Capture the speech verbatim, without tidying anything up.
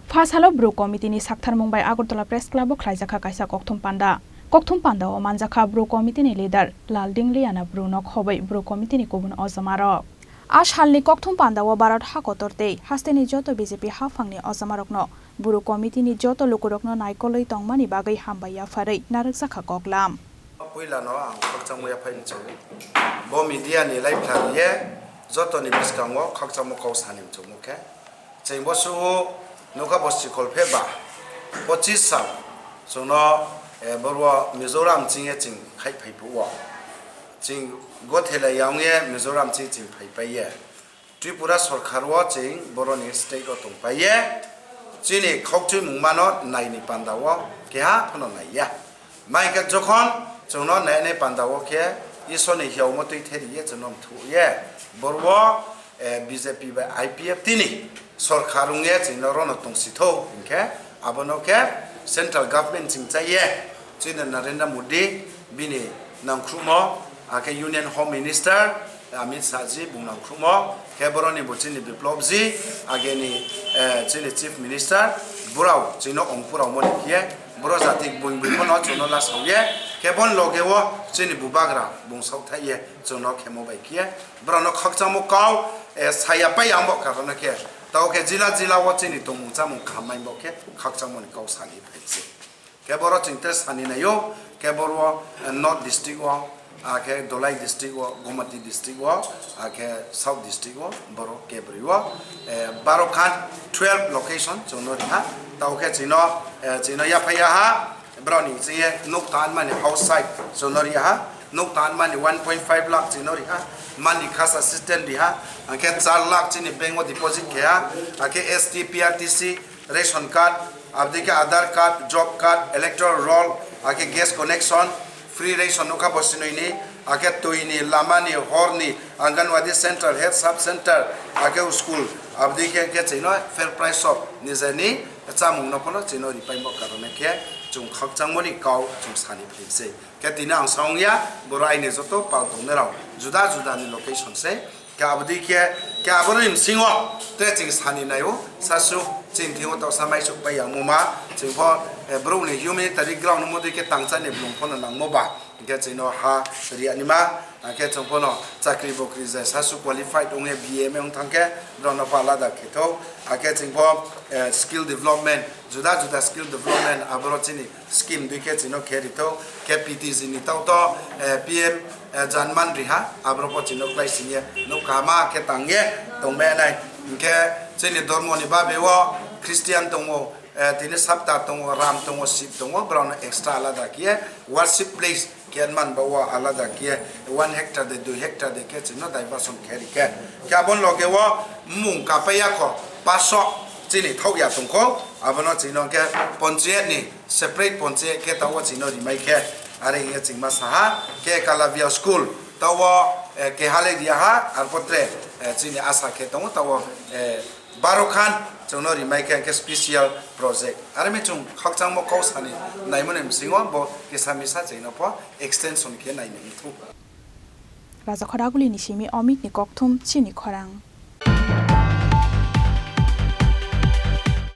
Phasalo Bru Committee ni saktharmung bai Agartala Press Club o khlaijakha kaisa kokthum panda. Kokthum panda o manjakha Bru Committee ni leader Lalding Liana Bru no khoboi Bru Committee ni kubun ojamarok. A salni kokthum panda o Bharat ha kotor tei hasteni joto B J P haphangni ojamarokno Bru Committee ni joto lukurokno naikolwi tongmani bagwi hambai yapharwi narwkjakha koklam. Puilano ang khakchangma yaphai mchung. Bo media ni live khlaiye jotoni bwskango khakchangma kok sani mchung khe. Chwng bo suo nokha bo sikol phe ba pochis sal chwngno, eh, borwa Mizoram chingye chwng khai phai phuo. Chwng gothelai yangye Mizoram ching chwng phai paiye. Tripura sorkar o chwng boroni state o tong paiye. Chini khokchwi mungmano naini panda o keha phano naiya. Mai khe jokhon chwngno nainai panda o khe Isorni hiyaomo twi theri ye chwngno mthu ye borwo, eh, B J P bai I P F T ni sorkar wng ye chwngno rono tong si tho hinkhe abono khe central government ching chai ye chwngno Narendra Modi bini nangkhrumo akhe Union Home Minister Amit Shah ji bung nangkhrumo, khe boroni bo chini Biplop ji, ageni, eh, chini Chief Minister, borao chino ongpurao moni khe, boro jati bui bui pono chino lasao ye, khe bon loge o chini bubagra bung saothai ye, chino khemo bai khe, borano khakchangmo kau, eh, saya pai ang bo karono khe, tao khe jila jila o chini tongmung chamung khamai bo khe khakchangmoni kau sani phai se. Khe boro chwng tei sani naio, khe boro, eh, North District o, ah, khe Dholai District o, Gomati District o, ah, khe South District o, boro kebrwi o, eh, baro khan twelve location chwngno riha. Tao khe chwngno, eh, chwngno yaphai yaha, boroni chwngye nuk ta anmani house site chwngno riha, nuk ta anmani one point five lakh chwngno riha, mani khas assistant riha, hwnkhe char lakh chini bank o deposit kheha, hwnkhe S T, P R T C, ration card, abdi khe Aadhaar card, job card, electoral roll, akhe gas connection, free ration nokha bo sinoi ni, akhe twi ni, lama ni, hor ni, Anganwadi center, health sub center, akhe school, abdi khe, khe chwngno fair price shop nijeni chamung no phano chwngno ripai bo karone khe chwng khakchangmani kau chwng sani philip se. Khe tini ang sa wngya, boro aini joto pal tongnai rok juda juda ni location se. Khe aboni khe, khe aboni bisingo tere chwng sani naio, sasu chini thingo toksa maisuk pai yang muma, chwng pho, eh, borokni humanitary ground wngmo dui khe tangchani blong phano nangmo ba, hwnkhe chwngno ha riya nima, hwnkhe chwng phano chakri bokri je sasu qualified wngya B M wng thangkhe borokno pho alada khe thok, hwnkhe chwng pho, eh, skill development, juda juda skill development aboro chini scheme dui khe chwngno khe rithok, khe P T G ni tau to, eh, P M, eh, Janman riha, aborok bo chwngno klai singye, nuk kahama khe tangye tongbai nai. Hwnkhe chini dormo ni babe o Christian tongo, eh, tini Sapta tongo, Ram tongo, Shiv tongo, borokno extra alada khe worship place khe man ba o alada khe one hectare de, dui hectare de khe chwngno diversion khe rikhe. Khe aboni loge o mung kapai ya kho, paso chini thok ya tongkho, abono chwngno khe ponchayat ni separate ponchayat khe tao chwngno rimai khe, are hwnkhe chwngma saha khe Kalavia school tao, eh, keha le riya ha, arpore, eh, chini asa khe tongo tao, eh, baro khan chwngno rimai khe, hwnkhe special project. Are mi chwng khakchangmo kok sani naimani bisingo bo kisa misa chwngno pho extension khe naimani thu. Raja Khodaguli ni simi Omit ni kokthum chini khorang.